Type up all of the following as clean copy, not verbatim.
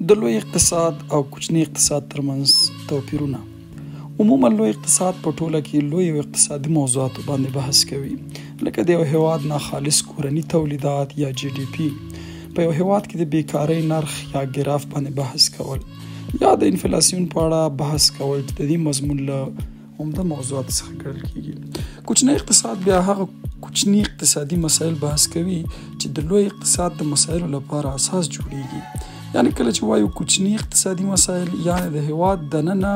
د لوی اقتصاد او کوچني اقتصاد ترمنځ توپیرونه. عموما لوی اقتصاد په ټوله کې لویو اقتصادي موضوعاتو باندې بحث کوي، لکه د یو هیواد ناخالص کورني تولیدات یا جي ډي پي، په یو هیواد کې د بیکارۍ نرخ یا ګراف باندې بحث کول، یا د انفلاسیون په اړه بحث کول چې د دې مضمون له عمده موضوعات څخه ګڼل کیږي. کوچنی اقتصاد بیا هغه کوچني اقتصادي مسایل بحث کوي چې د لوی اقتصاد د مسایلو لپاره اساس جوړیږي. یعنی کله چې وایو کوچني اقتصادي مسایل، یعنی د هیواد دننه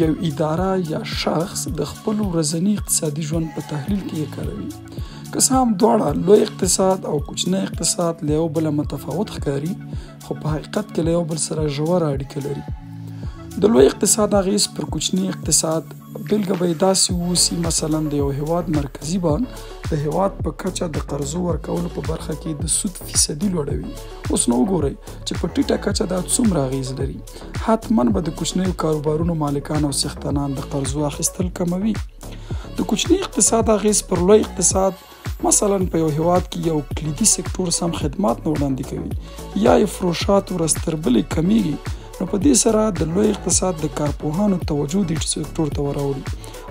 یو اداره یا شخص د خپل ورځني اقتصادي ژوند په تحلیل کې یې کاروي. که څه هم دواړه لوی اقتصاد او کوچنی اقتصاد له یو بله متفاوت ښکاري، خو په حقیقت کې له یو بل سره ژوره اړیکه لري. د لوی اقتصاد اغیز پر کوچني اقتصاد بېلګه به یې داسې واوسي، مثلا د یو هیواد مرکزي بانک د هیواد په کچه د قرضو ورکولو په برخه کې د سود فیصدي لوړوي. اوس نو وګورئ چې په ټیټه کچه دا څومره اغیز لري. حتما به د کوچنیو کاروبارونو مالکان او څښتنان د قرضو اخیستل کموي. د کوچني اقتصاد اغیز پر لوی اقتصاد، مثلا په یو هیواد کې یو کلیدي سکتور سم خدمات نه وړاندې کوي یا یې فروشات ورځ تر بلې کمیږي، نو په دې سره د لوی اقتصاد د کارپوهانو توجه دې سکتور ته وراوړي،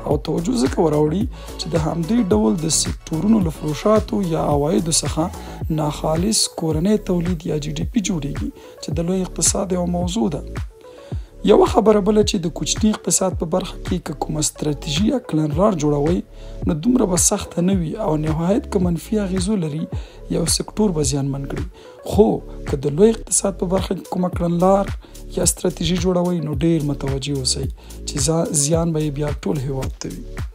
او توجه ځکه وراوړي چې د همدې ډول د سکتورونو له فروشاتو یا عوایدو څخه ناخالص کورنی تولید یا جي ډي پي جوړیږي چې د لوی اقتصاد یوه موضوع ده. یوه خبره بله چې د کوچني اقتصاد په برخه کې که کومه ستراتیژي یا کړنلار جوړوئ نو دومره به سخته نه وي او نهایت که منفي اغېز ولري یو سکتور به زیانمن کړي، خو که د لوی اقتصاد په برخه کې کومه کړنلار یا ستراتیژي جوړوئ نو ډېر متوجه اوسئ چې زیان به یې بیا ټول هیواد ته وي.